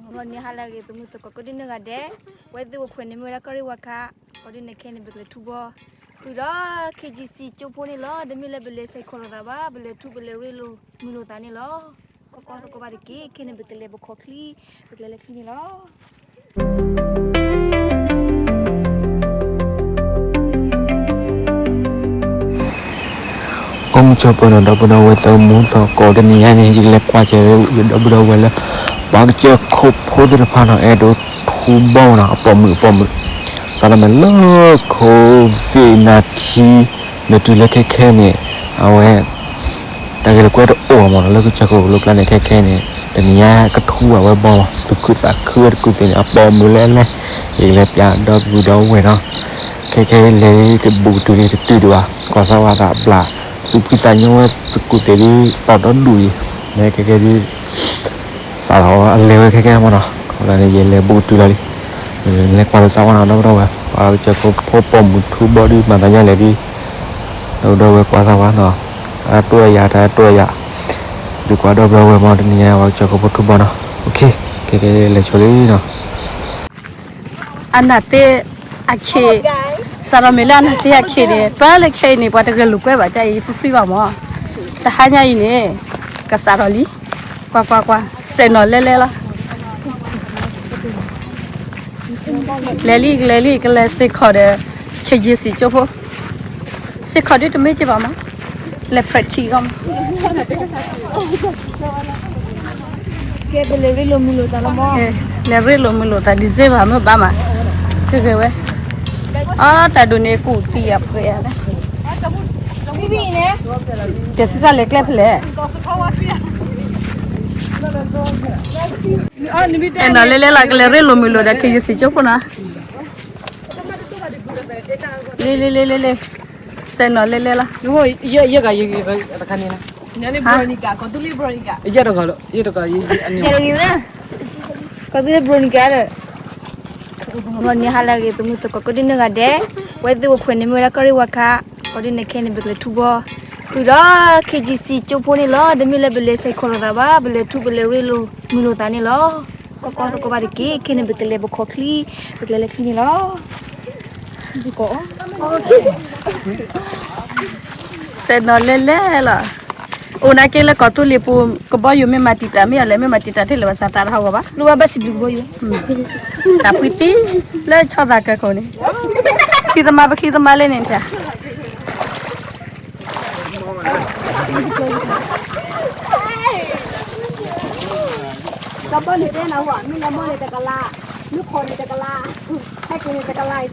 ဂီၤနံၤဟါလၢအဂ့ၤ သမုသကိးကိးဒ်နဂၤဒဲး, ဝဲသ့ၣ်ဝဲဖှဲးန့ၣ်မ့ၢ်ဝဲဒၣ်ကီၢ်ရ့ၣ်ဝါခး, ကိးဒ်န့ၣ်ခဲအံၤန့ၣ် ပကလဲၤထူဘီ, ဃုာ်ဒီး ခ့ယ့စံကၠိဖိန့ၣ်လီၤ. တမ့ၢ်လၢပလဲၤဆဲးခီလိာ်သးဘၣ်, ပလဲၤထူပလဲၤရ့လိာ်မုာ်လိာ်သးန့ၣ်လီၤ. ကွၢ်ကွၢ်သကိးဘၣ်တက့ၢ်. ခဲအံၤန့ၣ် ပကလဲၤပိာ်ခိးချံ, ပကလဲၤလၢချံန့ၣ်လီၤ. အိၣ်မုာ်ဆိးပၢၤနီၤ ဒီပုၢ်ဒီဝဲၢ် သမုသကိး တနံၤညါန့ၣ် ယကလဲၤကွၢ်က့ၤ ယဒီပုၢ်ဒီဝဲၢ်လၢ ပှၤကစၢၢ်ခိၣ်ဖိသ့ၣ်တဖၣ်နီၤ အဲၣ်ဒိးထူဘီနီၤ အပိာ်မုၣ်အပိာ်မုၣ်, စးထီၣ်မ့ၢ်လၢ COVID nineteen လၢတုၤလၢခဲခဲန့ၣ် အဝဲ တၢ်ဂ့ၢ်လိာ်ကွဲတအိၣ်ဘၣ်မးနီၤ လၢကစၢၢ်ခိၣ်လိၤကျါန့ၣ် ခဲခဲန့ၣ် တနံၤညါကထူဘၣ်ဝဲဘီမး သူၣ်ခုသးခုဝဲတကူၣ်သ့ၣ်န့ၣ် အပိာ်မုၣ်လဲၣ်လဲၣ်, ယကလဲၤပျးဒီပုၢ်ဒီဝဲၢ်နီၤ, ခဲခဲလဲၤကဘူၣ်ကတုၤန့ၣ်တတုၤဒံးဘၣ် ကွၢ်စၢ်ဝါသးဘျး, သူၣ်ဖှံသးညီဝဲတကူၣ်သ့ၣ်ဒ်သိးဒီဒူၣ်အံၤ, ခဲခဲဒ် စးထီၣ်အလဲၤဝဲခဲခဲမးနီၤ, အဃိန့ၣ် ယလဲၤဘူးကတုၤလီၤလံ, လဲၤကွၢ်လၢစၢ်ဝါနီၤ ဒီပုၢ်ဒီဝဲၢ်, ပှၤကစၢၢ်ခိၣ်ဖိပိာ်မုၣ်ထူဘီဒ်မၤသးဒ်လဲၣ်ဒ်, ဒီပုၢ်ဒီဝဲၢ်ကွၢ်စၢ်ဝါနီၤ, အတိၢ်အယၤတၢ်တိၢ်အယၤ, ဒုးကွၢ်ဒီပုၢ်ဒီဝဲၢ်မး တနံၤညါပှၤကစၢၢ်ခိၣ်ဖိထူဘီနီၤ, ခဲခဲလဲၤဆိလံနီၤ. အနၢ်သ့အခံ, စးထီၣ်မ့ၢ်လၢအနၢ်သ့အခံန့ၣ် ပၢလၢခဲအံၤန့ၣ် ပှၤတဂဲၤလိာ်ကွဲဘၣ် ကၢ်အံၤ free free ဘၣ်မး, တဟါညါအံၤန့ၣ် ကစးထီၣ်လံ, ကွၢ်ကွၢ်ကွၢ် စဲးနီၤလဲလဲလီၤ, လဲၤလံ ကလဲၤလံ ကလဲၤစ့ၢ်ကီးဒီး ခ့ယ့စံကၠိဖိ, စ့ၢ်ကီးဒ်တမ့ၢ်က့ဘၣ်မး, လဲၤ practice ဂီၢ်မး ကဲ ပလဲၤရ့လိာ်မုာ်လိာ်သးလီၤမး, လဲၤရ့လိာ်မုာ်လိာ်သး December မ့ၢ်ဘၣ်မး, ကဂ့ၤဝဲ, အတၢ်ဒိၣ်န့ၣ်ကူၣ်သံအပှဲၤ, ကဲစံးတၢ်လဲၤကျဲဖဲလဲၣ်, စဲးနီၤလဲလဲလီၤ ကလဲၤရ့လိာ်မုာ်လိာ်ဒီး ခ့ယ့စံကၠိဖိနီၤ, လ့လ့လ့လ့လ့, စဲးနီၤလဲလဲလီၤ, ယဲတဂၤလၢ ကီၢ်သူလ့ၤ Veronica ဒီး ဂီၤနံၤဟါလၢအဂ့ၤ သမုသကိးကိးဒ်နဂၤဒဲး, ဝဲသ့ၣ်ဝဲဖှဲးန့ၣ်မ့ၢ်ဝဲဒၣ်ကီၢ်ရ့ၣ်ဝါခး, ကိးဒ်န့ၣ်ခဲအံၤန့ၣ် ပကလဲၤထူဘီ, ဃုာ်ဒီး ခ့ယ့စံကၠိဖိန့ၣ်လီၤ. တမ့ၢ်လၢပလဲၤဆဲးခီလိာ်သးဘၣ်, ပလဲၤထူပလဲၤရ့လိာ်မုာ်လိာ်သးန့ၣ်လီၤ. ကွၢ်ကွၢ်သကိးဘၣ်တက့ၢ်. ခဲအံၤန့ၣ် ပကလဲၤပိာ်ခိးချံ, ပကလဲၤလၢချံန့ၣ်လီၤ. စဲးနီၤလဲလဲလီၤ. အိၣ်နာ်က့လၢကီၢ်သူလ့ၤပူၤ ကဘီယူၤမ့ၢ်မၤတံာ်တာ် မ့ၢ်အီၤလဲၣ် မ့ၢ်မၤတံာ်တာ်ထဲလဲၣ် ဘၣ်ဆၣ်တၢ်တဟးဂီၤဘၣ်. လိၣ်ဘၣ်ဘၣ်စံးဘျုးကဘီယူၤ, တၢ်ဖှံတံၢ်လၢဆီသးကၢခိၣ်န့ၣ်, ချံသမါ ပချံသမါလဲၣ်န့ၣ် ထံၣ်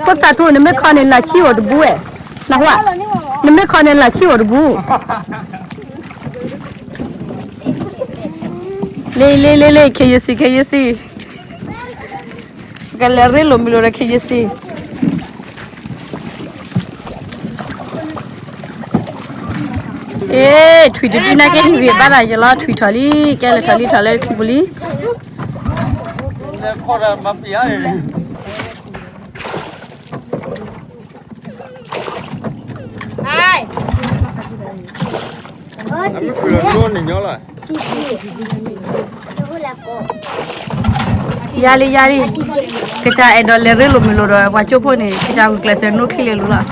ဖိသၣ်ထူၣ်န့ၣ် မ့ၢ်ခီန့ၣ် လၢ်ဆံအိၣ်တဘူးဝဲ, နဟါ, နမ့ၢ်ခီန့ၣ် လၢ်ဆံအိၣ်တဘူး, လ့လ့လ့လ့ ခ့ယ့စံ ခ့ယ့စံ, ကလဲၤရ့လိာ်မုာ်လိာ်ဒီး ခ့ယ့စံ. အ့ ထွံၣ်တဒုနာ်က့ ဟံၣ်ဂ့ၤဘၣ်တၢ်ယလီၤ ထွံၣ်ထီၣ်လံ ကဲလဲၤထီၣ်လံ ထီၣ်လၢထံပူၤလံ. ယၤလံ ယၤလံ, ကစၢ်အဲၣ်ဒိးလဲၤရ့လိာ်မုာ်လိာ်ဒီး ပှၤကၠိဖိန့ၣ် ကစၢ်ဂုာ်ကျဲးစၢးနိချံလဲၤလိာ်လီၤ.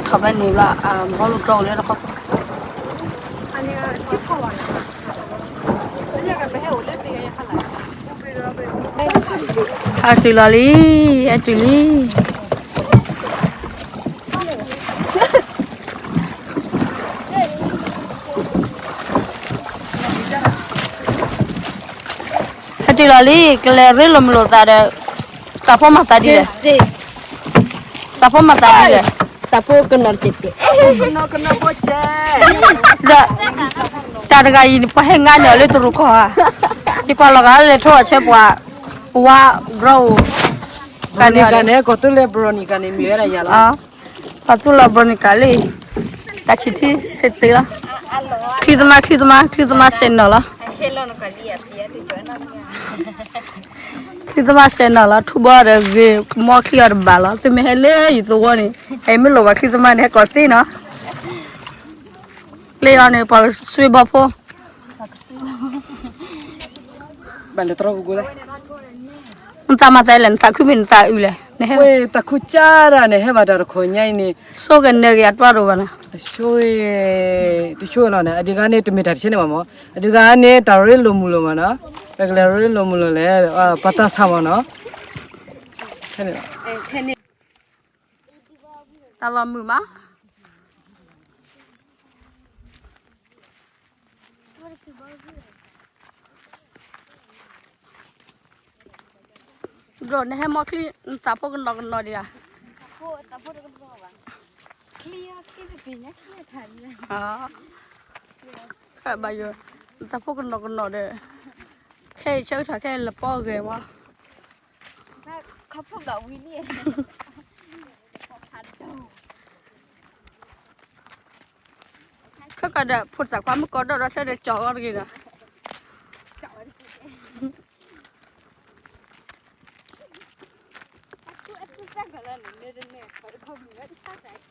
ထီၣ်ဖဲန့ၣ်ဘျီ အဘီလိကျီလၢတခီ ဟဲတုၤလီၤလံ, ဟဲတုၤလံ. ဟဲတုၤလီၤလံ, ကလဲၤရ့လိာ်မုာ်လိာ်သးဒီး သးဖိမၤသးဒ်လဲၣ်, သးဖိမၤသးဒ်လဲၣ်, သးဖိကနီၤတကဲး, ဒီး တၢ်တဂၤအံၤ ပှၤဟဲငါန့ၢ်အီၤလၢတရူးကီၢ်ဧါ, ယကွၢ်လီၤဂာ်လၢလဲၤထီၣ်အီၤဆဲပှၤ ပဝါဘြီအိၣ်, ကန့ၣ်န့ၣ် ကီၢ်သူလ့ၤဘြီနံၤကန့ၣ် မ့ၢ်ဝဲဒၣ်ယၤလီၤ, ကီၢ်သူလ့ၤဘြီနံၤကလံ, တၢ်ဆံၣ်ထံစ့တ့လီၤ, ချံသမါ ချံသမါ ချံသမါစဲးနီၤလီၤ. ချံသမါစဲးနီၤလီၤ, ထူဘီဒီးဂ့ၤ ကမီချံအီၤတဘၣ်လီၤ, သုမ့ၢ်ဟဲလၢယသဝီန့ၣ် ဟဲမ့ၢ်လိၣ်ဘၣ်ချံသမါန့ၣ် ဟဲကိးသ့နီၤ, လၢအီၤန့ၣ် ပှၤကစွ့ဘီဖိ ဘၣ်လဲၤတြီပူၤကွံာ်လၢ နသးမၤသးလဲၣ်, နသးခုမ့ၢ်နသးအုးလဲၣ်, နဟဲ တၢ်ခုကၢ်ဒၣ်န့ၣ် ဟဲဘၣ်တၢ်တခိၣ်ညါအံၤန့ၣ် ဆိကနဲက့ၤအတွၢ်တအိၣ်ဘၣ်နီၤ, ဆိ တဆိလီၤန့ၣ် အဒုးဂၤန့ၣ် တမ့ၢ်တၢ်တဆဲန့ၣ်ဘၣ်မး, အဒုးဂၤန့ၣ် တၢ်ရ့လိာ်မုာ်လိာ်မးနီၤ, ပကလဲၤရ့လိာ်မုာ်လိာ်လဲၣ်, ပှၤသးဆးမးနီၤ, တၢ်လီၤမုာ်မး ဘျီနဟဲမီချံ နသးဖိကနီၤကနီၤဒံးဧါ, ဘၣ်ယိၣ် နသးဖိကနီၤကနီၤဒီး ခဲအံၤဆၢကတီၢ်ခဲအံၤလပီဂဲၤမး ခဲကဒီး ဖိသၣ်ခွါမ့ၢ်ကိးဒီး ဒီးထဲဒီးကၠီၤအ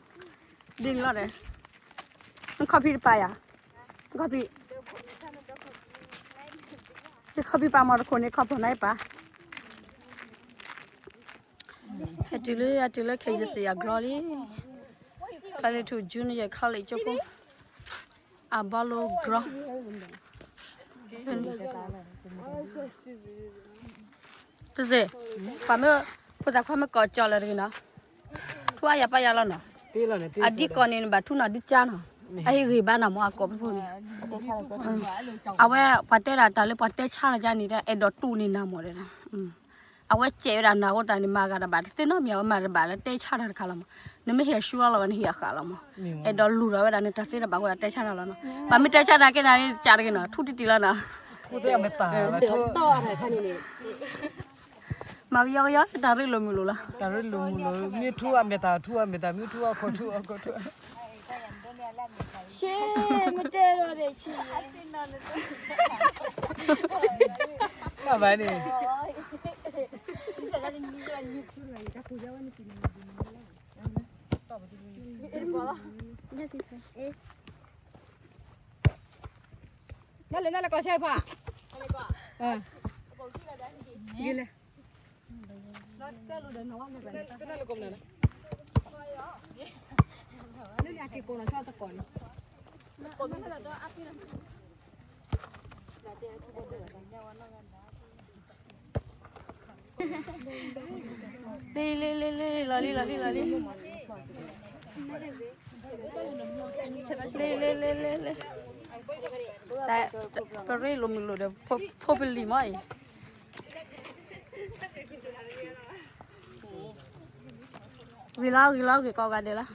ီၤတဂ့ၤဒီး ဒ်န့ၣ်လီၤဒီး နခီၣ်ဖံးတပာ်ယၤ, နခီၣ်ဖံး, နခီၣ်ဖံးပာ်မီၢ်တခိၣ်န့ၣ် ခီၣ်ဖီၣ်နၤပာ်, ဟဲတုၤလၢ ဟဲတုၤလၢခဲယစံးယၤကြီလံ, Catholic Junior College ကၠိဖိ, အဘီလိကြီ တစ့ၢ်, ပှၤမ့ၢ် ဖိသၣ်ခွါမ့ၢ်ကိးကၠီၤလၢတဂ့ၤနီၤ, ထူအါယၤပာ်ယၤလီၤနီၤ, အဒ်ကိးန့ၣ် နဘၣ်ထူနီၤဒ်ကၠါနီၤ, အဟ့ၣ်ဂ့ၤဘၣ်နီၤ မ့ၢ်အကိးပဖိန့ၣ်, အဝဲပှၤတဲဒၣ်တၢ်လၢပှၤတဲဆါလီၤကၠါန့ၣ် အဲၣ်ဒိးတူၢ်န့ၢ်နၤမးဒီး အဝဲစဲးဝဲဒၣ်နၤအဃိသတးန့ၣ် မၤဂၤတဘၣ်တသ့နီတမံၤ အဝဲမၤတဘၣ်လၢတဲဆါတၢ်တခါလီၤမး, နမ့ၢ်ဟ့ၣ်ဆူအီၤလီၤဝဲန့ၣ်ဟ့ၣ်အဃာ်လီၤမး, အဲၣ်ဒိးလူၤထီၣ်ဝဲဒၣ်န့ၣ် တၢ်သ့တဘၣ်အဃိသတးတဲဆါတၢ်လီၤနီၤ, ပှၤမ့ၢ်တဲဆါတၢ်ကဲနၤန့ၣ် ကးတဂ့ၤနီၤ ထူတံၢ်တံၢ်လီၤနီၤ, မၤကယီကယီ တၢ်ရ့လိာ်မုာ်လိာ်လီၤ, တၢ်ရ့လိာ်မုာ်လိာ် မ့ၢ်ထူအမဲာ်သၣ်ထူအမဲာ်သၣ် မ့ၢ်ထူအခိၣ်ထူအခိၣ်ထူ ရှ့ မ့ၢ်တဲလီၤဒီးဆံး ဘၣ်ဘၣ်န့ၣ် နလဲၤနလဲၤကိးဆၢဖး ဂ့ၤလဲၣ် လံ လံ လံ လံ လီၤလံ လီၤလံ လီၤလံ လံ လံ လံ လံ လံ တၢ် ပရ့လိာ်မုာ်လိာ်ဒီး ဖိပလံၤမ့ၢ်အံၤ ဂ့ၤလီၤ ဂ့ၤလီၤ ဂ့ၤကိးဂၤဒဲးလီၤ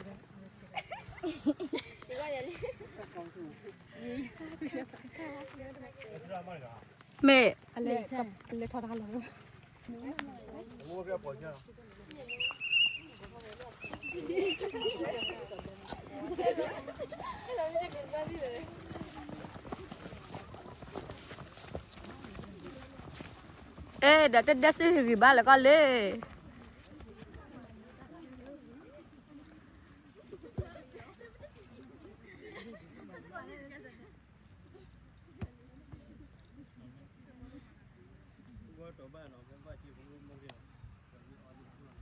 မ့ၢ် အဲ ဒီးတဒဲစ့ဟ့ၣ်ဂံၢ်ဘါလၢကီၢ်လၢ ဂီၤတီၢ်ဘၣ်နီၤ ဘၣ်က့ၤဖိမုၣ်က့ၤနီၤ ပှၤမ့ၢ်အီၣ်လံ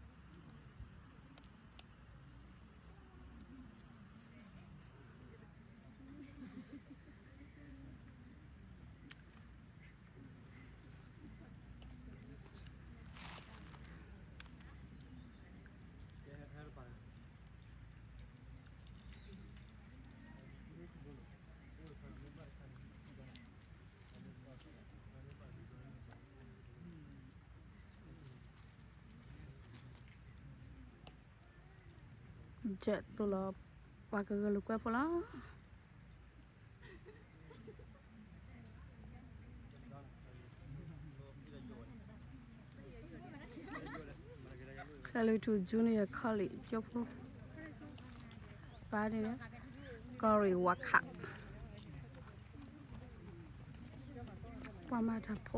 ယဲၢ်သိးလီၤ ပှၤကဂဲၤလိာ်ကွဲဖိလီၤ. ခဲလၢာ်ထူ Junior College ကၠိဖိ ပၢ်န့ၣ် ကီၢ်ရ့ၣ်ဝါခး ပှၤမၤတၢ်ဖိ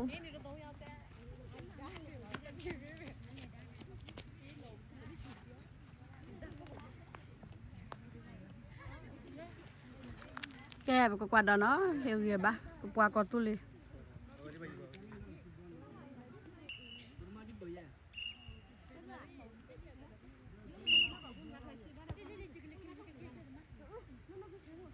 ကဲ ပကကွၢ်ဒီးနီၤ ဟ့ၣ်ဂံၢ်ဘါ ပပှၤကီၢ်သူလ့ၤ ထီၣ်လံ ထီၣ်လံ ထီၣ်လံ ထီၣ်လံ အ့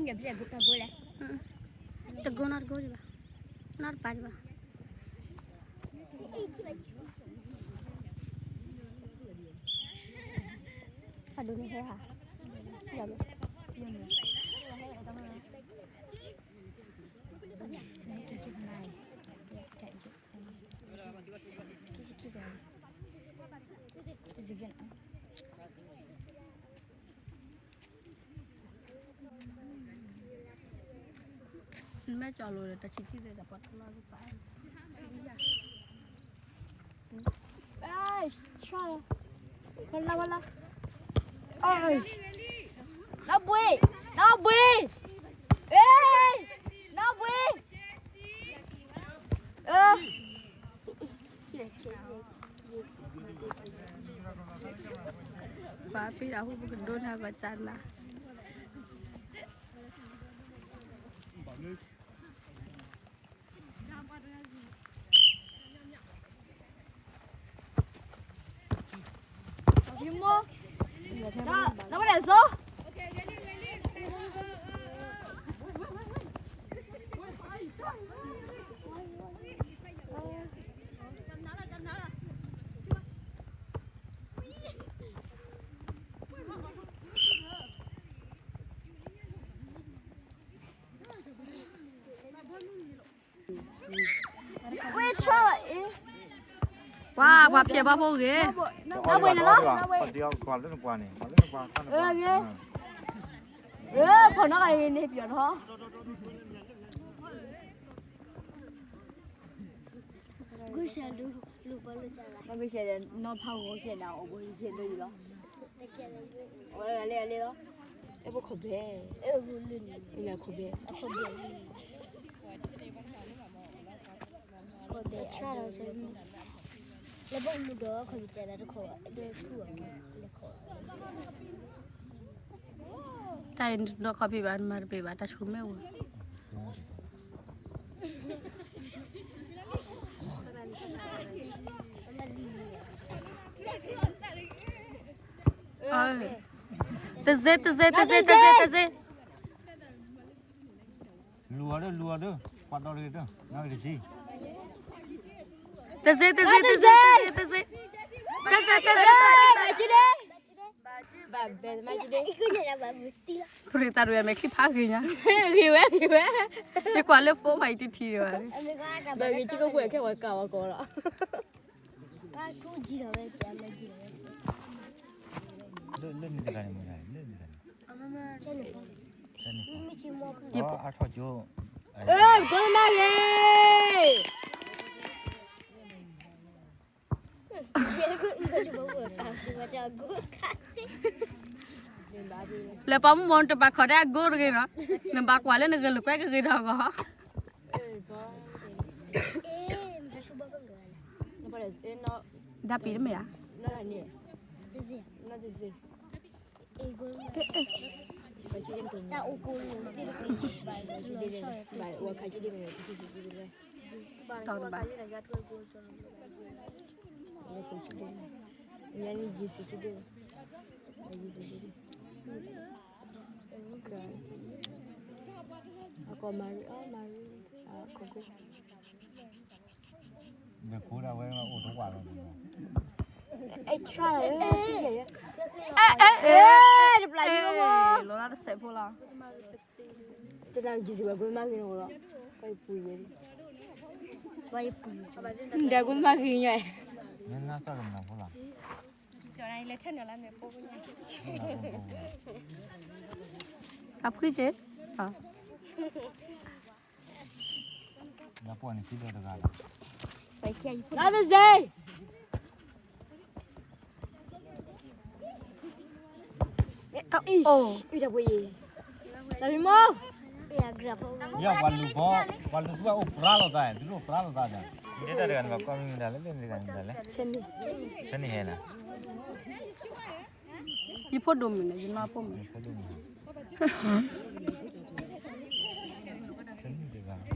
အ့ ဒီးဒၣ် တကိးနီတကိးဒံးဘၣ်, နီတပၤဒံးဘၣ်. ဖးဒိၣ်န့ၣ်ဟဲဟး, ယၤလၢ Thank you. မ့ၢ်ကၠီလိၤဒီး တၢ်ဆံးဆံးသ့ၣ်ဒီး ပှၤတလီၤသ့ၣ်တဖၣ် Ay, chao. Hola, hola. Ay. No voy, no voy. Ey, no voy. Ê. Papi, dah hubungan dona bacana. Wait, try it. ပှၤ ပှၤဖျဲးဘၣ်ဖိဂ့ၤ, နဘှံးန့ၣ်လီၤ, နဘှံး, အဂ့ၤ, အၢ ဖီၣ်နီၣ်ဂၤန့ၣ်ပျီၤထီၣ်, ဂုၢ်ဆဲးဒုးလူၤပှၤလၢကလး, မ့ၢ်ဂုၢ်ဆဲးဒီး နီၢ်ဖးဂီၤဆဲးနၤ အိၣ်ဘိယဲၢ်ဒိၣ်ယံၤလီၤ, အဝဲလၢအလ့လီၤ, အဲၣ်ဖိခိၣ်ဘဲ, အဲၣ်ဖိခိၣ်ဘဲ, ခိၣ်ဘဲ, လၢဘၣ်မူဒီး ခိၣ်ဘဲတခိၣ်, တၢ်အံၤနတဒိးခီၣ်ဖံးဘၣ် နမၤတပ့ၤဘၣ် တၢ်ဆူၣ်မဲဝဲ တစ့ တစ့ တစ့ တစ့ တစ့, လူၤအီၤဒၣ် လူၤအီၤဒၣ်, ပှၤဒီတဂ့ၤတၢ်, နဂ့ၤတစ့, တစ့ တစ့ တစ့ တစ့, တစ့ တစ့, ပရ့သးတဝဲမဲာ်ချံဖးဂ့ၤညါ, ဂ့ၤဝဲ ဂ့ၤဝဲ, ယကွၢ်လၢဖိမးအံၤတထံၣ်ဒံးဘၣ်, ဘၣ်ဂ့ၤကံကပှဲၤခဲဝဲကးဝဲကီးလီၤ, လၢနတဂၤန့ၣ်မ့ၢ်ဒၣ်, လၢနတဂၤန့ၣ်, အါထီၣ်ကၠိ, ကိးမၢ်ဂ့ၤ လၢပှၤမုၢ်မီၤနတဘၣ်ခီၣ်ဒၣ်အဂိၢ်တဂ့ၤနီၤ, နဘၣ်ကွၢ်လၢနဂဲၤလိာ်ကွဲကဂ့ၤဒီးအဂီၢ်, ဒၣ်ပံၤတမ့ၢ်ဧါ, တၢ်အိၣ်ကိၢ်လိာ်သ့ၣ်တဖၣ်, တီၢ်တဘၣ်, အကီၢ်မၤရံအီၤမၤရံ, အခိၣ်ခိၣ်, ဒီးခိၣ်ဒၣ်ဝဲအိၣ်တဝၢ်လီၤ, အဲ အဲ အဲ တပျၢ်ယံၤမီၤ, လီၤလၢတစဲးဖိလီၤ, တနၤယံၤစံးဝဲကွၢ်မၤဂ့ၤနီၤလီၤ, ကွၢ်ယပူၤယဲ, ဒီးကွၢ်မၤဂ့ၤညါ, နနၢ်သီၣ်ကမၤဖိလီၤ, ကၠီၤနၤလဲၤထၢနုာ်လၢမဲာ်ဖိ, အဖုက့ၤ, လၢပှၤန့ၣ်ခံဒီတဂၤလီၤ, လၢတစ့ အိၣ်, အံၤတပှ့ၤယံၤ, စမံမီၢ်, ယပှၤလူၤဘီ, ပှၤလူၤသူၣ်ဘၣ်အိၣ်ပြါလိာ်သး, ဒုးအိၣ်ပြါလိာ်သးဒီး, ဒ်တၢ်တဂၤန့ၣ် ဘၣ်ကွၢ်မ့ၢ်မတၤလၢလၢနတဂၤန့ၣ်မတၤလဲၣ်, ဆဲနံၣ်ဟဲလီၤ, ယဖိဒိၣ်မုၣ်န့ၣ် ယနီၢ်ဖိမုၣ်, ယဖိဒိၣ်မုၣ်, ဆဲနံၣ်တဂၤ ယလဲ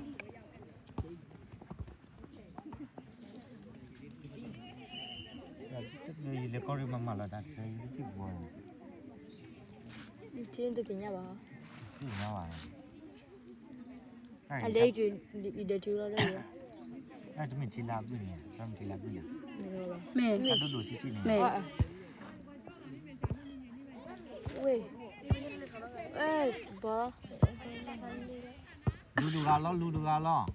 ၤကီၢ်ရ့ၣ်မးမးလီၤ တၢ်တၢ်ယံၤတဘီန့ၣ်, ထံတသ့ၣ်ညါဘၣ်, သ့ၣ်ညါဘၣ်, အလဲၤယဒၢးထံလီၤ, တမ့ၢ်ထံလၢအဘုၣ်န့ၣ်, တမ့ၢ်ထံလၢအဘုၣ်န့ၣ်, မ့ၢ်, တၢ်ဒိၣ်ဒိၣ်ဆံးဆံးန့ၣ်, မ့ၢ်, ဝ့ၢ်, ဘီ လူၤတဂၤလီၤ လူၤတဂၤလီၤ,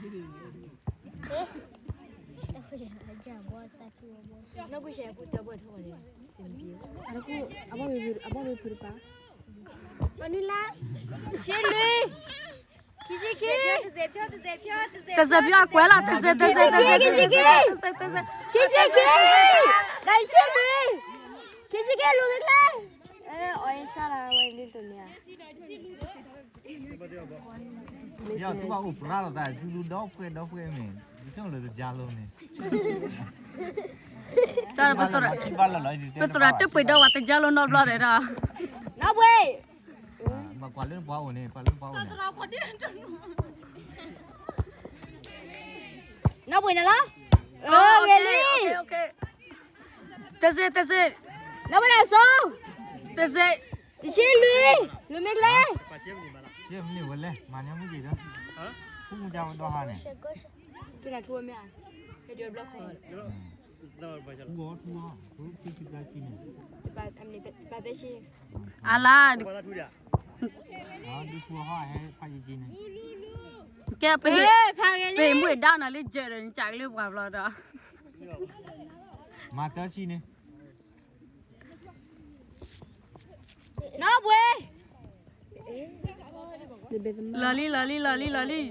နီၢ်ကွံာ်ဆဲးအပူၤတၢ်ဘီၣ်ထီၣ်ဝဲန့ၣ်, အဘီၣ်မ့ၢ်ဖုတပၤ, ပနုၤလၢ, ဆ့လွံၢ် တစဲးဖၠီအကွဲးလီၤ, တစဲး, တစဲး, တစဲး, တစဲး, တစဲး, တစဲး, တစဲး, ခံဆံခံ, တဆံလွံၢ်, ခံဆံခံ လူၤမ့ၢ်ကျဲ, အီၣ်အ့ၣ်ဆၣ်လၢဝဲဒ်သိးန့ၣ်ဧါ. ယတူၢ်ဘၣ်အိၣ်ပြးလီၤသး ဒူလူဒီဖှဲဒီဖှဲမ့ၢ် ယဆိကမိၣ်လၢတကါလိန့ၣ် တၢ်ပသရၣ်, ပသရၣ်တပှ့ၤဒီးဝဲတကါလိနီတဘျီဒီး, နီၢ်ဘှ့ၣ်, ကွၢ်လၢပှၤအိၣ်န့ၣ်, ကွၢ်လၢပှၤအိၣ်န့ၣ်, နီၢ်ဘှ့ၣ်န့ၣ်လီၤ, ဂ့ၤလံ, တစ့, တစ့, နီၢ်ဘှ့ၣ်န့ၣ်စိ, တစ့, တဆံလွံၢ်, လူၤမ့ၢ်ကျဲ, မ့ၢ်ဝဲလဲၣ်, မၤညီမ့ၢ်က့ၤဒီး, ဖုမူကဝဲဒီဟါန့ၣ်, ကနၣ်ထူဝဲမ့ၢ်ဧါ, ဟဲဒီးဘျီဃီ, ထူအီၤ, ထူအီၤ, ထူခံဆံသၢဆံန့ၣ်, ပသဲဆံ, အလါ, ကဲ, ပဟ့ၣ်မုၢ်ဒါနီၤလံ ကၢဒီး နကးကလၢပှၤဘျီဒီး, မၤသၢဆံန့ၣ် နီၢ်ဘှ့ၣ်, လီၤလံ လီၤလံ လီၤလံ လီၤ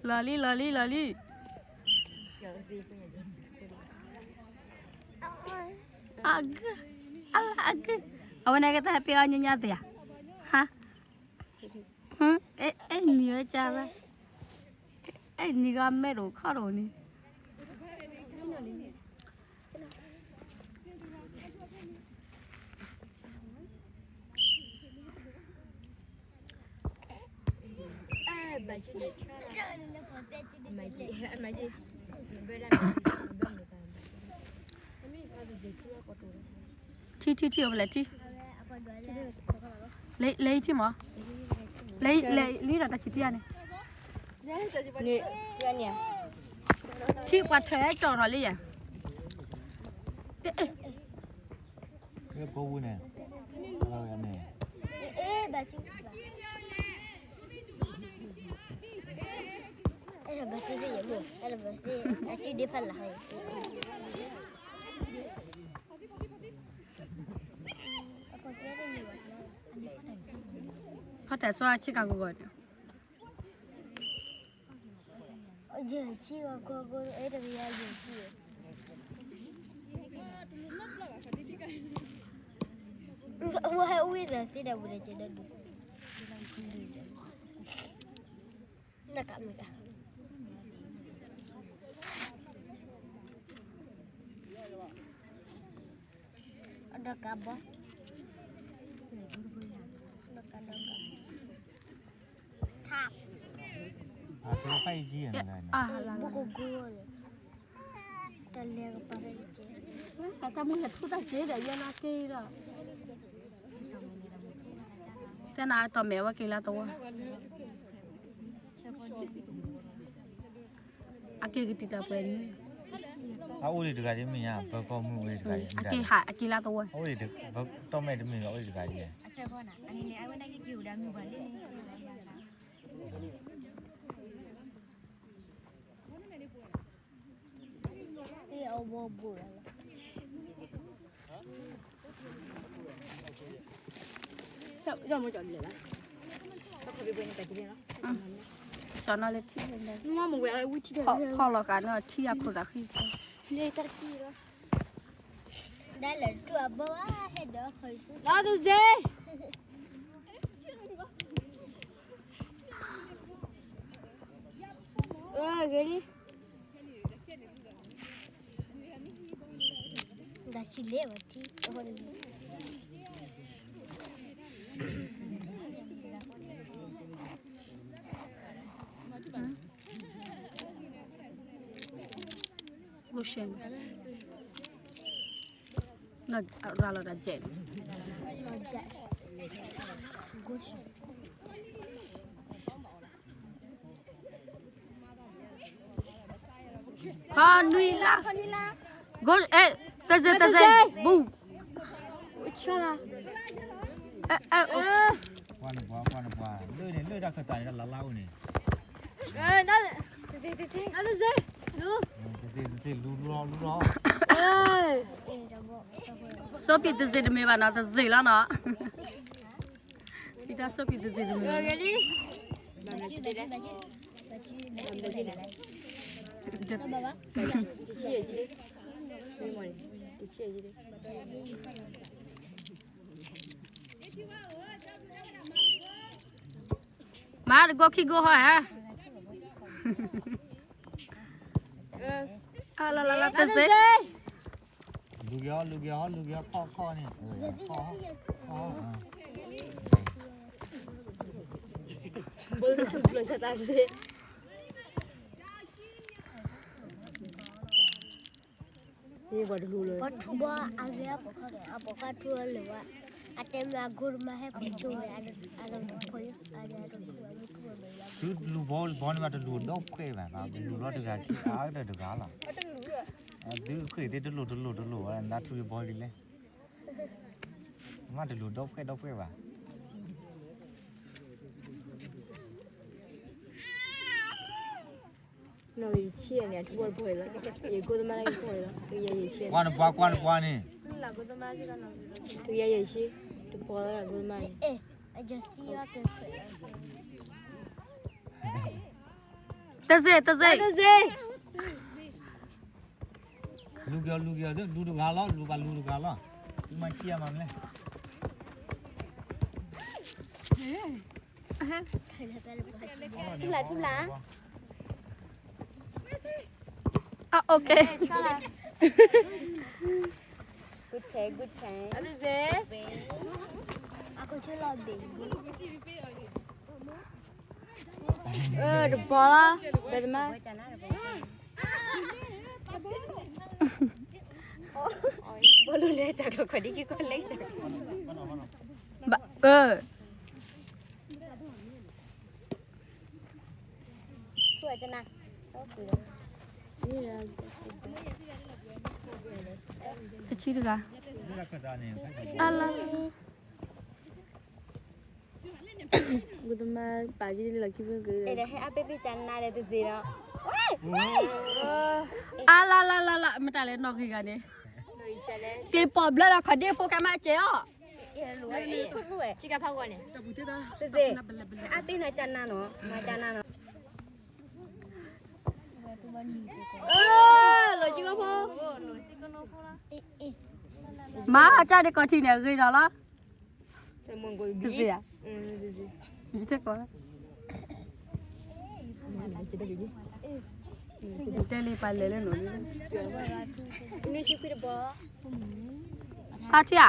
လံ, လီၤလံ လီၤလံ လီၤလံ, အဂ့ၢ်, အလါအဂ့ၢ်, အဝဲန့ၣ်ကတၢ်ဟဲပ့ၤအီၣ်ညါညါသ့ဧါ, ဟါ, အဲနံၤဝဲကါဝဲ, အဲနံၤကမဲာ်တအိၣ်ခီၣ်တအိၣ်န့ၣ် ထံ ထံ ထံ အိၣ်ဖဲလဲၣ်ထံ, လဲၤအံၤထံမး, လဲၤအံၤဒီးတၢ်ဆံးထံဧါန့ၣ်, ထံပှၤထၢၣ်ဟဲကၠီၣ်ထီၣ်လံယဲ, ကိးဝူန့ၣ်, ဘၣ်စ့, ဘၣ်စ့, အစုဒ့ဖးလၢ်, ဖီတၢ်စီဆ့ကၤဂီၤဂီၤန့ၣ်, ယဆံဂီၤဂီၤဂီၤ အဲၣ်တဂ့ၤယၤယဆံ, အဝဲဟဲအိၣ်ဝဲသ့ၣ်ဒီးဝဲဒီးကဲဒီးဒုး, နကမ့ၢ်က အဒီကဘီ, ဒီကဒီက, အါ, ဘုကဂိၢ်လၢ, တလဲကပၤဖဲကဲ, တၢ်မုၢ်ဟဲထူၣ်တၢ်က့ဒီးယဲလၢက့ဒီး, တၢ်နၤတီၢ်မဲာ်ဝဲက့ၤလၢတဝီ အက့ၤကတံာ်တာ်ပှဲၤန့ၣ်, အအိၣ်ဒံးတဂၤဒ်မ့ၢ်ညါ ပၢၤကီၢ်မုၢ်အိၣ်ဒံးတဂၤဒ်, အက့ၤဟးအက့ၤလၢတဝီ, အအိၣ်ဒံး, ပတီၢ်မဲာ်တမ့ၢ်ဘၣ် အိၣ်ဒံးတဂၤဒ်, အဝဲဒၣ်က့ၤက့ၤအိၣ်ဒၣ်မုၢ်ဘၣ်လံန့ၣ်, အဝဲဘိၣ်လီၤ, ကၠီနီၤလၢထံ, ဖီၣ်လီၤဃာ်န့ၣ်ထံအခိၣ်သးဃံ, လၢတၢ်တကံၢ်လီၤ, လၢတစ့, ဂ့ၤလံ, တၢ်ဆံးလဲၣ်ဘၣ်ထံ, ဂိၢ်ရှဲ, ရၤလီၤတၢ်ကဲးန့ၣ်, ဂိၢ်ရှဲ, ဖီနွံလါ, ဂိၢ်, အဲ, တစ့, တစ့, ဘူး, အဲ, အဲ, ကွၢ်နပှၤ, ကွၢ်နပှၤ, လၢန့ၣ် လၢတၢ်ခၢၣ်သးန့ၣ် တၢ်လၢ်လၢ်အိၣ်န့ၣ်, တစ့, တစ့, လူၤ, တစ့, တစ့, လူၤ, လူၤလီၤ, လူၤလီၤ, စီပံတစ့တမ့ၢ်ဘၣ်နီၤ, တစ့လီၤနီၤ, ထံတၢ်ဆီၣ်ဖံးတစ့တမုာ်လီၤ. မၤတကိၢ်ခံကိၢ်ဟီဧါ. အလီၤလီၤလီၤ တစ့. လူၤက့ၤအီၤ လူၤက့ၤအီၤ လူၤက့ၤအီၤ ခီၣ်ခီၣ်န့ၣ် ခီၣ်ခီၣ် ဘိလူၤထူဘိလူၤဆတၢ်သ့ ပှၤထူဘီအဂ့ၤအပိာ်ခါ အပိာ်ခါထူအလၢာ်ဝဲ အတဲမ့ၢ်အကိၢ်တမါဟဲပှၤထူဝဲ အလီၤဖိ သုလူၤဘီဘီန့ၣ်ဘၣ် တလူၤဒီးဖှဲးဘၣ် လူၤလီၤတဂၤခံအါဒီးတဂၤလီၤ. သုဃ့ၢ်သ့ၣ်တလိၣ်တလိၣ်တလိၣ်ဝဲ နါထူဘီလံလဲၣ် မ့ၢ်တလူၤဒီးဖှဲးဒီးဖှဲးဘၣ်. နီၢ်ဂ့ၤဆံးန့ၣ် အထူဘီတပှဲၤလီၤ ယကိၢ်သမါလၢယပှဲၤလီၤ ကယဲၢ်ယဲၢ်ဆံး ကွၢ်နပှၤ ကွၢ်နပှၤန့ၣ် ကယဲၢ်ယဲၢ်ဆံး တပှဲၤလီၤကိၢ်သမါန့ၣ် တစ့ တစ့ တစ့ လူၤက့ၤအီၤ လူၤက့ၤအီၤ လူၤတဂၤလီၤ လူၤဘၣ်လူၤတဂၤလီၤ သုမၤဆံးအမၤမလဲၣ် ထူဘျါ ထူဘျါ အ okay. Good time, good time. အ တစ့ အကဆိလီၤဘ့ၣ် တပီၤလီၤ ဘဲသမါ ဘီလူၤလဲၤစးကျိးခီၣ်ဒံက့ၤကီၢ်လဲၤစး ဘၣ် အၢ တဆံတဂၤ အလါ ဂိၢ်သမါပာ်ကံလီၤခံဖုက့ၤ အဲၣ်ဒိးဟဲအါပ့ၢ်ပ့ၢ်ကနါဒီးတစ့းဒီး အလါလါလါလါ မတၤလဲၣ်နီၢ်ဂ့ၤဂၤန့ၣ် က့ၤပိာ်ဘျၢဒီးခီၣ်ဒ့ဖိကမါစဲးအီၤ တစ့း အါပ့ၢ်နၤကနါနီၤ နၤကနါနီၤ လီၤကီဖိ မၤအကၢ်ဒံးကီၢ်ထံးန့ၣ် ဂ့ၤဒီးလီၤ တစ့းဧါ ယတဲကိး တဲလံပာ်လဲၤလၢနီၤ အါထံၣ်ဧါ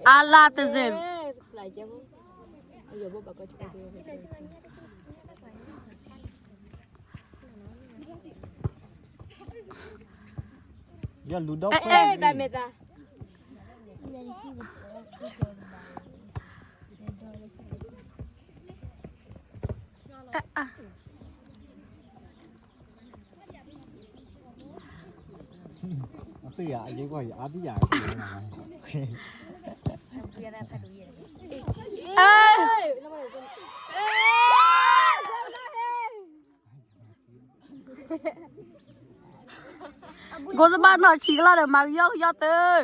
အလါတစ့း ယလူၤဒီး အဲ အဲ တၢ်မဲာ်သး အဃိယအယိကီၢ်ယအါဒံယၤ ကိးသမါနီၢ်ဆံးကလါဒီး မၤကယီကယီတၢ်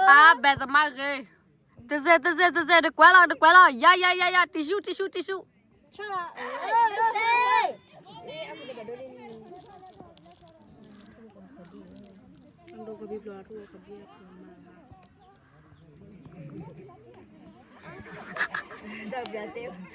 အါ ဘဲသမါဂ့ၤ, တစဲး တစဲး တစဲး တကွဲးလီၤ တကွဲးလီၤ ယၤ ယၤ ယၤ ယၤ တံၢ်ရှူၣ် တံၢ်ရှူၣ် တံၢ်ရှူၣ် တၢ်ဘျၢသ့ၣ်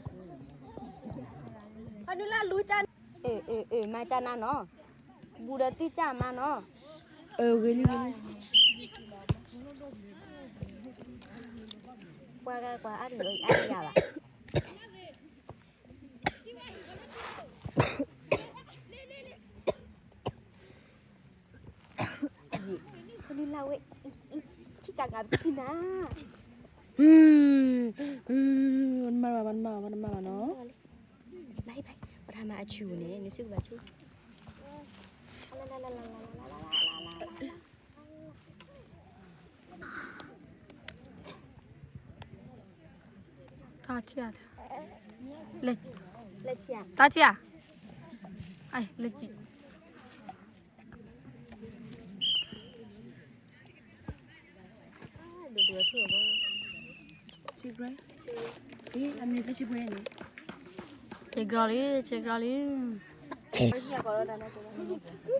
အနုလၢလူကၢ်, အၢ အၢ အၢ မၤကၢ်နၤနီၤ, ဘူးဒီးသုကၢ်မၤနီၤ, အၢ ဂ့ၤလံ ဂ့ၤလံ, ပှၤဂၤကွၢ်အါတဂၤအါတဂၤဘၣ်. အနုလၢဝဲ, ခံကဂၤပထံၣ်နၤ, ဝဲနမၤဘၣ် ဝဲနမၤဘၣ် ဝဲနမၤဘၣ်နီၤ, ဘၣ် ပှၤထါမၤအဆူၣ်န့ၣ် နစုကဘၣ်ဆူၣ် တၢ်ထံၣ်ဧါ, တၢ်ထံၣ်ဧါ, လၢကံၣ်, ဆ့က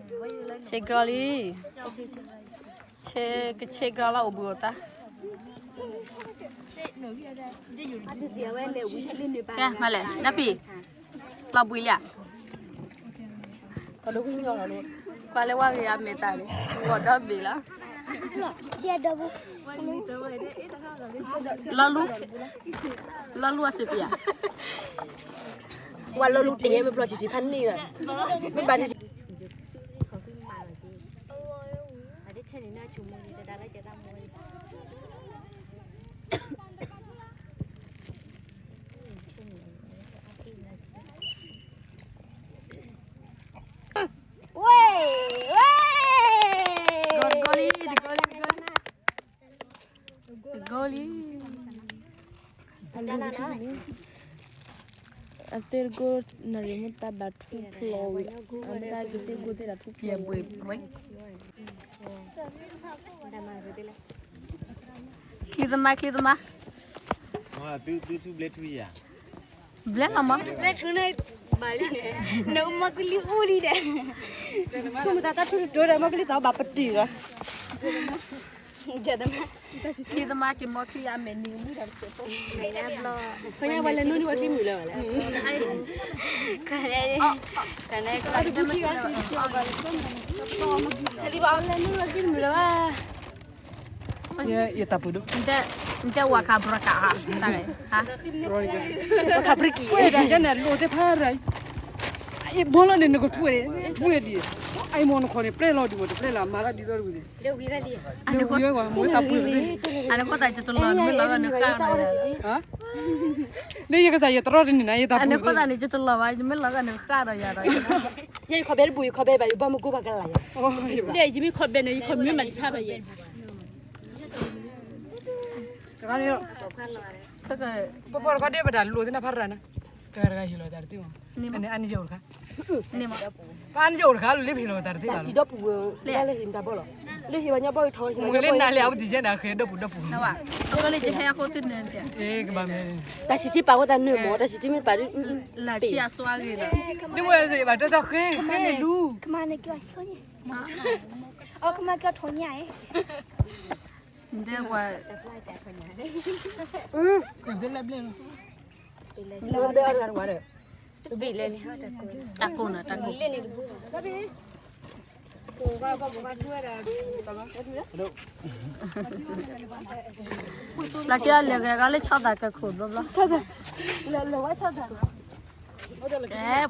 ရီလံ ဆ့ကရီလံ, ဆ့ကရီလံ, ဆ့, ကဆ့ကရီလီၤအိၣ်ဘှံးအိၣ်သါ, ကဲ မၤလဲၣ် နၢ်ပံၤ, လီၤဘှံးလံဧါ, ကွၢ်လၢဝါဂ့ၤအမဲာ်သၣ်န့ၣ် ဂီၤဒီဘ့ၣ်လီၤ, လီၤလူ, လီၤလူအစ့ပံၤဧါ, ဝါလီၤလူတ့ၢ်မ့ၢ်ဘျီၣ်ထံထံဖးန့ၣ်လီၤ, မ့ၢ်ဘၣ်န့ၣ် ဝဲ, ဝဲ, တဂီၤလံ, တဂီၤလံ, တဂီၤလံ, တဂီၤလံ, အသ့ၣ်တကိးနရံၣ်မ့ၢ်တၢ်ဘၣ်ထူၣ်ဖျိးဝံၤ, အတၢ်ကသ့ၣ်ကိးသ့ၣ်တၢ်ထူၣ်ဖျိးဝံၤ, ချံသမါ ချံသမါ, ဘျဲၣ်လီၤမး, ဘျဲၣ်ထူန့ၣ်, ဘၣ်လံန့ၣ်, နမီၢ်ကလံၤအိၣ်လံဒီး, ဆိကမိၣ်သးတၢ်ထူတဒိဒီး မီၢ်ကလံၤသးဘၣ်ပတုာ်လီၤ. ချံသမါ က့ၤမီၢ်ချံအမဲာ်နံၤမုၢ်ဒီးတစဲးဖိ, ဝဲလဲၤနုာ်န့ၢ်ဝဲကံၢ်မုၢ်လၢၤဘၣ်လဲၣ်, ကန့ၣ်, ကန့ၣ်, ဝဲလဲၤနုာ်န့ၢ်ဝဲကံၢ်မုၢ်လၢၤဘၣ်. ယတၢ်ပူၤဒိၣ်, နတဲဝၤခးဘြီကၤဧါ, ဝၤခးဘြီကၤ, ဝဲဒၣ်ယဲန့ၣ်လိၣ်သ့ၣ်ဖးရၤ, အဘီလီၤန့ၣ် နကထူၣ်ဝဲ, ထူၣ်ဝဲဒ်, အအံၤမ့ၢ်နခီန့ၣ် ပျဲလီၤဒံးမ့ၢ်တပျဲလီၤ မၤလၢဒ်သိးတဝံၤန့ၣ်, ဝံၤဝဲကွၢ်မ့ၢ်တၢ်ပူၤ, အနၢ်ခိသးယတလီၤ နမ့ၢ်လီၤဂာ်နဃၣ်ဒီးယၤ, န့ၣ်ယကစၢ်ယတရီတန့ၢ်နၤ ယတၢ်ပူၤ, အနၢ်ခိသးန့ၣ် ယတလီၤဘၣ် ယမ့ၢ်လီၤဂာ်နဃၣ်ဒီးယၤဒီး, ယခီဘဲတဘူၣ် ယခီဘဲဘၣ် ယဘီမုၢ်ကိၢ်ဘၣ်ကလၤယၤ, ယမ့ၢ်ခီဘဲန့ၣ် ယခီမ့ၢ်မၤတဆါဘၣ်ယဲ, ပပှၤတခီဒ်ပတၢ်လိၣ်သ့ၣ်နဖးရၤနၤ, တဂၤတဂၤဟ့ၣ်လီၤတၢ်တသ့မး, အန့ၣ်အါန့ၢ်ယအိၣ်တခါ, ပအါန့ၢ်ယအိၣ်တခါလၢလ့ပဟ့ၣ်လီၤတၢ်တသ့ဘၣ်လီၤ, လၢဟ့ၣ်ဘၣ်ညါဘီထီ, မ့ၢ်လၢနၤလၢအဝဲသ့ၣ်ယဲန့ၣ် အဃဲဒီပူၤဒီပူၤ, တၢ်ဆံးထံပာ်ဝဲတၢ်နၢမူ, တၢ်ဆံးထံမ့ၢ်ပာ်ဒ်, လၢဆံးအစွါဂ့ၤလီၤ, ဒ်ဝဲဘၣ်တၢ်ဃဲ, ကမၤန့ၣ်က့ၤအီၤဆိညါ, အကမၤက့ၤအီၤထိၣ်ညါ, ဒ်ဝဲ, တၢ်ကိၢ်နၤ တၢ်ကိၢ်, ဘျီက့ၤအလဲၤဂဲၤဂီၤလၢဆီသးကဲခိၣ်ဘျီဘျီ,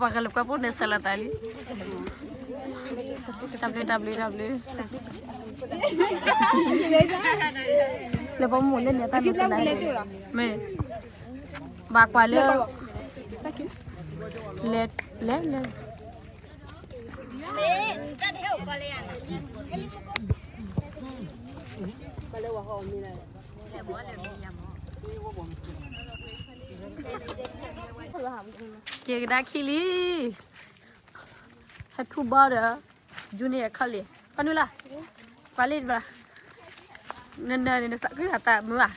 ပှၤကလဲၤကွၢ်ဖိန့ၣ်ဆဲးလီၤတၢ်လံ, တၢ်ဘျုး တၢ်ဘျုး တၢ်ဘျုး, လၢ လၢပမိၢ်လၢန့ၣ်တၢ်န့ၣ်စနၢၣ်, မ့ၢ်, ဘၣ်ကွၢ်လၢ, လဲၤ, လဲၤ, လဲၤ, က့ၤကဒါခံလံ, ဟဲထူဘီဒီး, ယူန့ၣ်အခီလံ, ဖီနုၤလၢ်, ပှၤလံတဘျီ, နနၢၤန့ၣ် နသးခုအသးမုာ်ဧါ, ဟဲ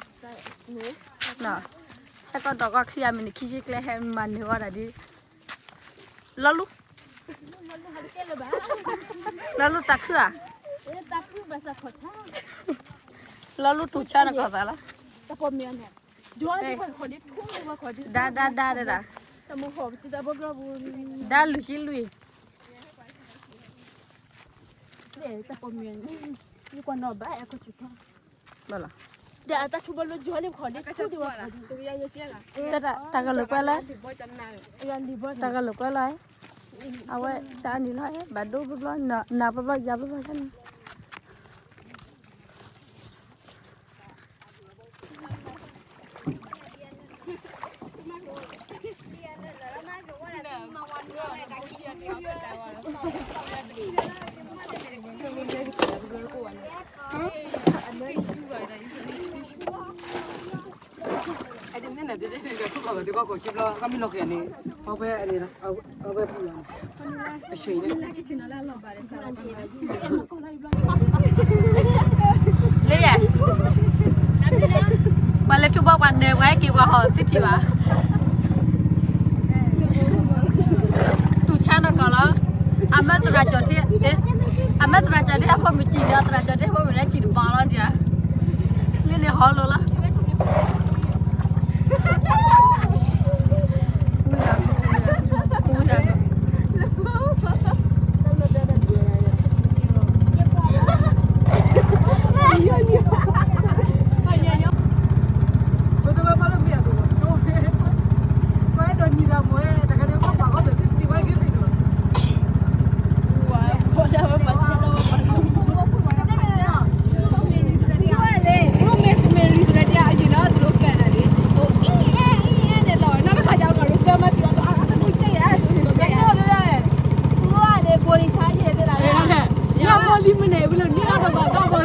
ကီးဒီးကီၢ်ချံအမ့ၢ်န့ၣ် ခံဆံကျဲဟဲမၤနၢၤဝဲဒၣ်ဒ် လီၤလူ, လီၤလူသးခုဧါ, လီၤလူတူၢ်ဆါနကီၢ်သးလီၤ, ဒါဒါဒါဒါ, ဒါလွံၢ်ဆံလွံၢ် တၢ်ကလိာ်ကွဲလၢ, တၢ်ကလိာ်ကွဲလၢ, အဝဲကနံၤလီၤ, ဘၣ်ဒိဘျီဘျီ, နၤဘျီဘျီယၤဘျီဘျီန့ၣ် လၢယဲ, ပှၤလၢထူဘီပှၤနၢၤပှၤဟဲက့ၤပှၤဟီၣ်သ့ၣ်ထံၣ်ဘၣ်, တူၢ်ဆါနီၢ်ကီၢ်လီၤ, အမၢသရၣ်ကၠီၣ်ထ့, အမၢသရၣ်ကၠီၣ်ထ့အဖိမုၣ်စံၣ်ဒီး သရၣ်ကၠီၣ်ထ့အဖိမုၣ်လၢစံၣ်တပီၤလီၤ, လၢန့ၣ်ဟီၣ်လိၤလီၤ. ဟဲက့ၤတုၤလံ, ဟဲက့ၤတုၤ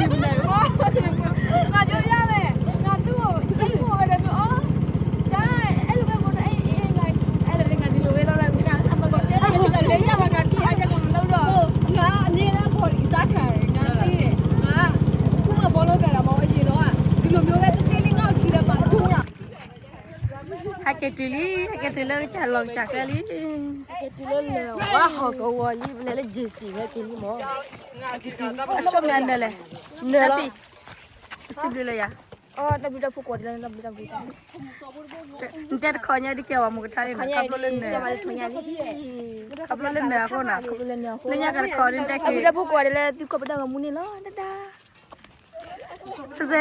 လၢကစၢ်လီၢ်ကစၢ်ကျဲလံ, ဟဲက့ၤတုၤလၢလၢၢ်ဝါဟီၣ်ကဝီၤလံ, ပလဲၤလၢ J C ဟဲက့ၤလံမၢ်, အဆိကမိၣ်အနၢၤလဲၣ်, နၢၤလီၤ, တစံးဘျုးလၢယၤ, တၢ်ဘျုးတၢ်ဖှိၣ်ကိးဂၤဒဲးလၢ, နတဲတခီညါဒ်ကဲဝဲ မုၢ်ကထါလံန့ၣ်, ခီဖျိလၢနၢၤအဃိန့ၣ်, လၢညါကတခီဒ်နတဲက့ၤ, တၢ်ဘျုးတၢ်ဖှိၣ်ကိးဂၤဒဲးလၢသုကိးပဒၣ်ဂီၤမူန့ၣ်လီၤ, တဒါ, တစဲ